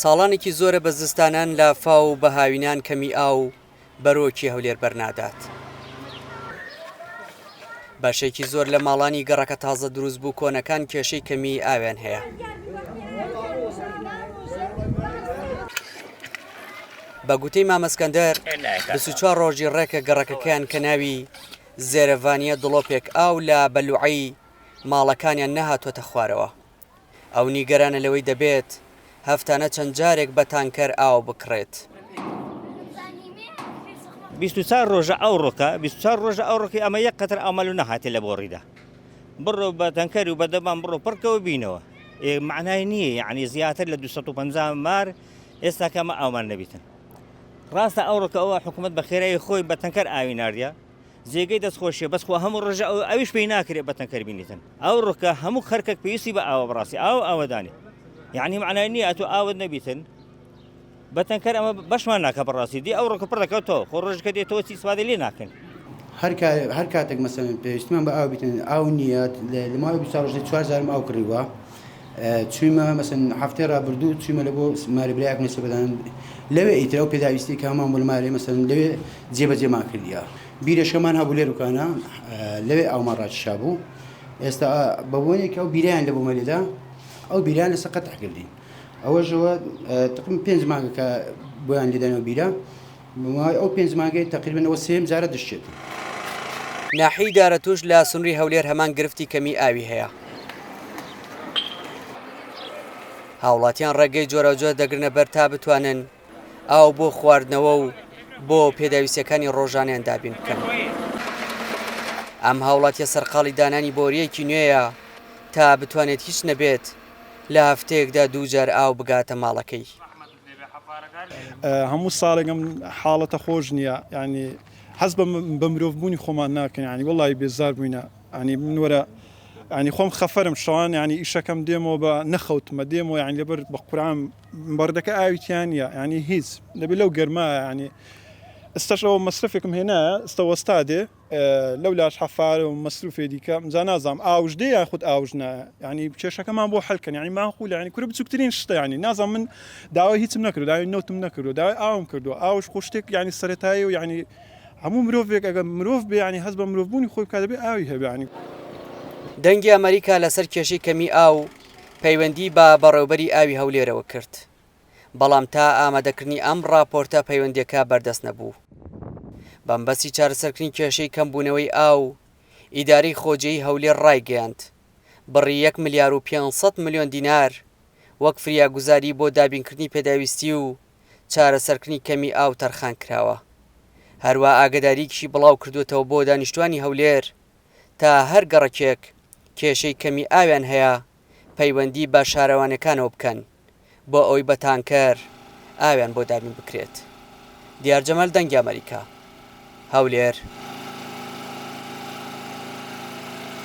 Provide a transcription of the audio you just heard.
ساڵانێکی زۆرە بە زستانان لافاو و بە هاوینان کەمی ئاو بەرۆکی هەولێر بەرنادات. بەشێکی زۆر لە ماڵانی گەڕەکە تازە دروستبوو کۆنەکان کێشەی کەمیی ئاویان هەیە. بە گوتەی مامە سکەندەر، 24 ڕۆژی ڕێکە گەڕەکەکەیان کە ناوی زێرەڤانییە دڵۆپێک ئاو لە بەلوعەی ماڵەکانیان نەهاتووەتە خوارەوە. ئەو نیگەرانە لەوەی دەبێت هەفتانە چەند جارێک بە تانکەر ئاو بکڕێت. 24 ڕۆژە ئەوڕۆکە 24 ڕۆژە ئەوڕۆکەی ئەمە یەک قەتر ئاومان لۆ نەهاتێ لە بۆڕیدا بڕۆ بە تەنکەر و بە دەبان بڕۆ پڕکەوە بینەوە معنای نییە یعنی زیاتر لە 250 مار ئێستا کەمە ئاومان نەبیتن ڕاستە ئەوڕۆکە ئەوە حکوومەت بە خێرایی خۆی بە تەنکەر ئاوی ناردە جێگەی دەست خۆشیە بەس خۆ هەموو ڕۆژە ئەو ئەویش پێی ناکرێت بە تەنکەر بینیتن ئەو ڕکە هەموو خەرکەک پێویستی بە ئاوە بەڕاستی ئاو ئاوەدانی یعنی معنای نییە ئەتۆ ئاوت نەبیتن بە تەنکەر ئەمە بەشمان ناکە بەڕاستی دی ئەو ڕکە پڕ دەکەوتەوە خۆ ڕۆژەکە دێتەوە چی سوادی لێ ناکەن. هەر کاتێک مەسەلەن پێویستمان بە ئاو بیتن ئاو نییە لە ماوەی 24 ڕۆژی چوار جارم ئاو کڕیوە چوویمە مەسەن هەفتەی ڕابردوو چوویمە لە بۆ ماری برایەک نەچێ بەدان لەوێ ئیتر ئەو پێداویستی کە هەمان بۆ لە مارێ مەسەن لەوێ جێبەجێمان کردیە بیرەشەمان هەبوو لێروکانە لەوێ ئاومان ڕاکیشا بوو ئێستا بە بۆنێک ئەو بیریان لە بۆمە لێدا ئەو بیریان لەسەر قەتع کردین ئەوەشەوە تقریبا پێنج مانگە کە بۆیان لێدانەوە بیرە ماوەی ئەو پێنج مانگەی تەقریبەن ئەوە سێیەم جارە دەشچێت. ناحیەی دارەتووش لە سنووری هەولێر هەمان گرفتی کەمیی ئاوی هەیە. هاوڵاتیان ڕێگەی جۆراوجۆر دەگرنە بەر تا بتوانن ئاو بۆ خواردنەوە و بۆ پێداویستیەکانی ڕۆژانەیان دابین بکەن. ئەم هاوڵاتیە سەرقاڵی دانانی بۆرییەکی نوێیە تا بتوانێت هیچ نەبێت لە هەفتەیەکدا دووجار ئاو بگاتە ماڵەکەی. هەموو ساڵێک ئەم حاڵەتە خۆش نییە یعنی حەز بە مرۆڤ بوونی خۆمان ناکەین ینی وڵی بێزار بووینە ینی من وەرە ینی خۆم خەفەرم شەوان ینی ئیشەکەم دێمەوە بە نەخەوتمە دێمەوە ینی لەبەر بە قورعان بەردەکە ئاویتیان نیە ینی هیچ دەبێت لەو گەرما ینی ئستەشەوە مەسرفێکم هێنایە ئستە وەستا دێ لەولاش حەفارە و مەسروفێ دیکە جا نازانم ئاوش دێ یاخود ئاوش نایە یعنی کێشەکەمان بۆ حل کەن یعنی ماقولە یعنی کورە بچووکترین شتە یعنی نازانم من داوای هیچم نەکردو داوای نەوتم نەکردو داوای ئاوم کردو ئاوش خۆ شتێک یعنی سەرەتایی و یعنی هەموو مرۆڤێک ئەگەر مرۆڤ بێ یعنی هەست بە مرۆڤبوونی خۆی بکات دەبێ ئاوی هەبێ یعنی. دەنگی ئەمەریکا لەسەر کێشەی کەمی ئاو پەیوەندی بە بەڕێوبەری ئاوی هەولێرەوە کرد. بەڵام تا ئامادەکردنی ئەم ڕاپۆرتە پەیوەندیەکە بەردەست نەبوو. بەمبەستی چارەسەرکردنی کێشەی کەمبوونەوەی ئاو، ئیدارەی خۆجێی هەولێر ڕایگەیاند، بڕی یەک ملیار و 500 ملیۆن دینار وەک فریاگوزاری بۆ دابینکردنی پێداویستی و چارەسەرکردنی کەمی ئاو تەرخانکراوە. هەروا ئاگەدارییەکیشی بڵاوکردووەتەوە بۆ دانیشتوانی هەولێر تا هەر گەڕەکێک کێشەی کەمی ئاویان هەیە پەیوەندی بە شارەوانیەکانەوە بکەن بۆ ئەوەی بە تانکەر ئاویان بۆ دابین بکرێت. دیار جەمال دەنگی ئەمەریکا، هەولێر.